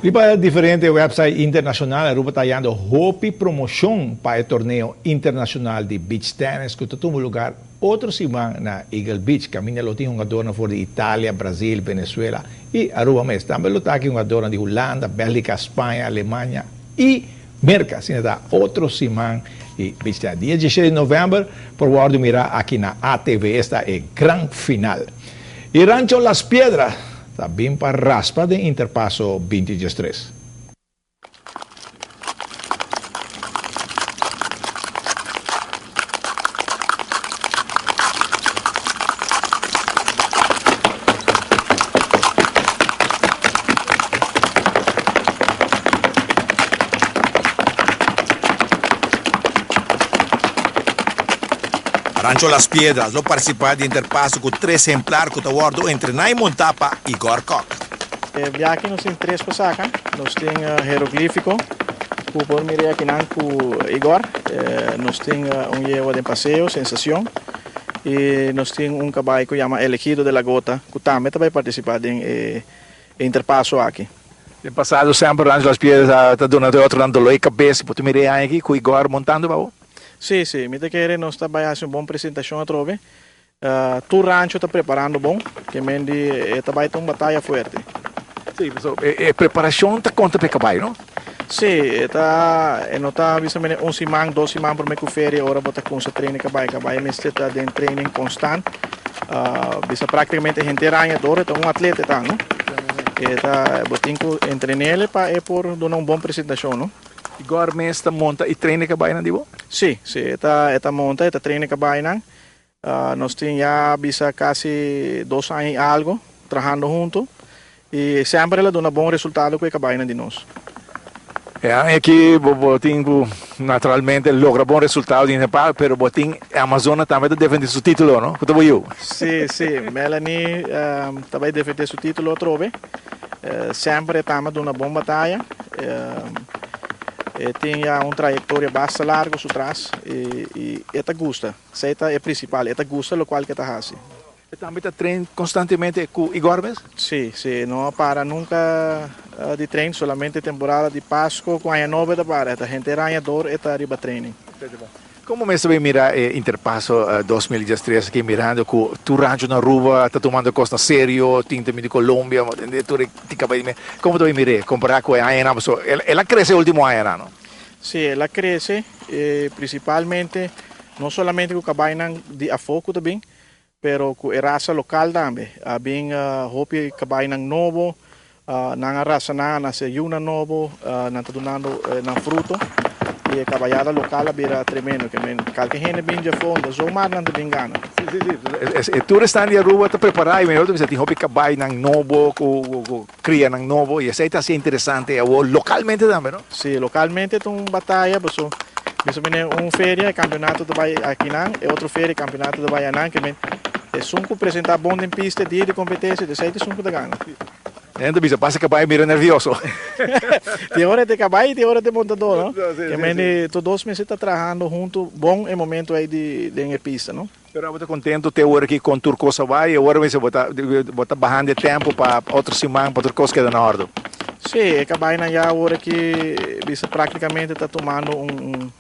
Riba diferente website internacional Aruba ta hayando hopi promocion pa e torneo internacional di beach tennis cu ta tuma lugar otro siman na Eagle Beach. Caminda lo tin hungadornan for di Italia, Brasil, Venezuela y Aruba mes. Tambe lo ta aki hungadornan di Hulanda, Belgica, Spaña, Alemania y Merca. Asina ta otro siman di beach tennis. Dia dieseis di november por wordo mira aki na ATV. Esta e gran final. Y Rancho Las Piedras ta bin pa raspa den Interpaso binti diestres. Rancho Las Piedras lo partisipá di Interpaso ku tres ehemplar ku ta wòrdu entrená i montá pa Igor Kok. E biaha nos tin tres pa saka. Nos tin Heroglífiko ku por mira akinan ku Igor. Nos tin un yewa den paseo, Sensacion. I nos tin un kabai ku yama Elegido de la Gota ku tambe ta bai partisipá den e Interpaso aki. Den pasado semper Rancho Las Piedras a ta duna e otronan doló e kabes. Bo ta mira e aña aki ku Igor montando pa bo? Sí, sí. Mi ta kere nos ta bai hasi un bon presentashon atrobe. Tur rancho ta preparando bon, ke men di e ta bai ta un bataya fuerte. Sí, pasobra e preparashon ta konta pa e kabai, no? Sí, e ta, e no ta bisa mene un siman, dos siman prome ku feria ora bo ta kumsa train e kabai. Kabai mester ta den training konstant. Bisa praktikamente henter aña dor e ta un atleta e ta, no? E ta, bo tin ku entrenele pa e por duna un bon presentashon, no? Igor mes ta monta i train e kabainan di bo? Sí, sí, e ta, e ta monta, e ta train e kabainan. Nos tin ya bisa casi dos aña y algo trahando hunto y semper el a duna bon resultado cu e cabaynan di nos. E aña aki bo bo tin cu naturalmente logra bon resultado di Nepal, pero bo tin Amazona tambe ta defende su titulo, no? Cu ta bo yu? Sí, sí, Melanie ta bay defende su titulo atrobe. Semper e tama duna bon bataya. E tin ya un trayectoria basta largo su tras y e ta gusta. Esei ta e principal, e ta gusta locual ke ta haci. E tambe ta train constantemente cu Igor mes? Si, si, e no a para nunca di train, solamente temporada di Pasco cu Aña Nobo e ta para, e ta henter aña door e ta riba training. Como mes ta bay mira e Interpaso 2013 aki mirando cu tur rancho na Aruba ta tumando cos na serio, tin tambe di Colombia, tur e tin caba di como ta bay mir'e compara cu e añanan pasobra el a crece e ultimo añanan no? Si, el a crece, principalmente no solamente cu cabaynan di afo cu ta bin, pero cu e rasa local tambe. A bin hopi cabaynan nobo, nan a rasa nan, a nace yunan nobo, nan ta dunando nan fruto y e cabayada local a bira tremendo. Ke men calke hende bin dje afo, no ta zomaar nan ta bin gana. Si, si, si. E tur esnan di Aruba ta prepara y mi ta bisa tin hopi cabaynan nobo cu Crianan nobo y esey ta haci interesante awor localmente tambe, no? Si, localmente ta un bataya paso bisa mene un feria e campeonato ta bay akinan, e otro feria e campeonato ta bay anan, ke men esun cu presenta bon den pista e dia di competencia esey ta esun cu ta gana. Nan ta bisa pasa cabay mira nervioso. Tin ora e ta cabay y tin ora e ta montador, no? Ke men tur dos mester ta trahando hunto bon e momento ey di den e pista, no? Pero abo ta contento te ora ki con tur cos a bay? Awor mester bo ta bo ta bahando e tempo pa otro siman pa tur cos keda na ordo. Sí, e cabaynan ya awor aki bisa practicamente ta tumando un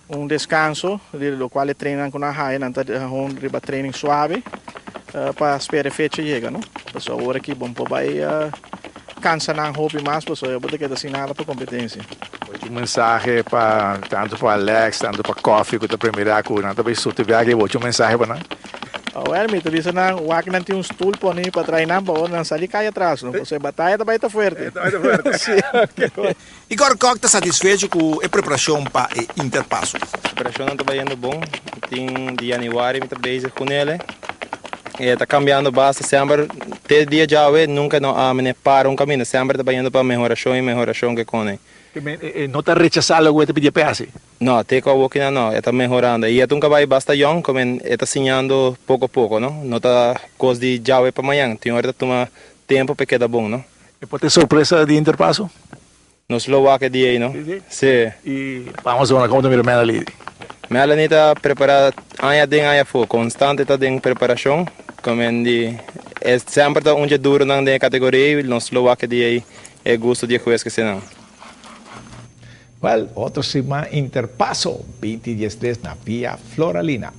un descanso di lo cual e trainnan cu nan haya nan ta hon riba training suave pa spera e fecha yega no. Pasobra awor aki bo no por bay cansa nan hopi mas pasobra bo ta keda sin nada pa competencia. Hochi un mensahe pa tanto pa Alex, tanto pa Koffie ku ta primera ku nan ta bai surti viahe, hochi un mensahe pa nan. Awel mi ta bisa nan wak nan tin un stoel poni pa trai nan pa ora nan sali kai atras no pasobra e bataya ta bai ta fuerte. Ta bai ta fuerte. Si. Igor Kok ta satisfecho ku e preparashon pa e Interpaso. Preparashonnan ta bayendo bon. Tin di januari mi ta bezig ku nele. E ta cambiando basta semper te dia djawe nunca no a mene para un caminda semper ta bayendo pa mehorashon y mehorashon ke kone. E no ta rechasa loke e ta pidi pa e hasi? No, te ku awokina no, e ta mehorando. I e ta un kabai basta yòn, komen e ta siñando poko poko, no. No ta kos di djawe pa mañan, tin ora ta tuma tempu pa e keda bon, no. E por ta e sorpresa di Interpaso? Nos lo wak e dia ei, no? Sí. I pa Amazona, komo ta mira Melanie? Melanie ta prepará aña aden aña afó, konstante ta den preparashon. Komen di e semper ta un dje duronan den e kategoria ei, nos lo wak e dia ei. E gusto di hues cu nan. Well, otro siman Interpaso, 20 13 na Via Floralina.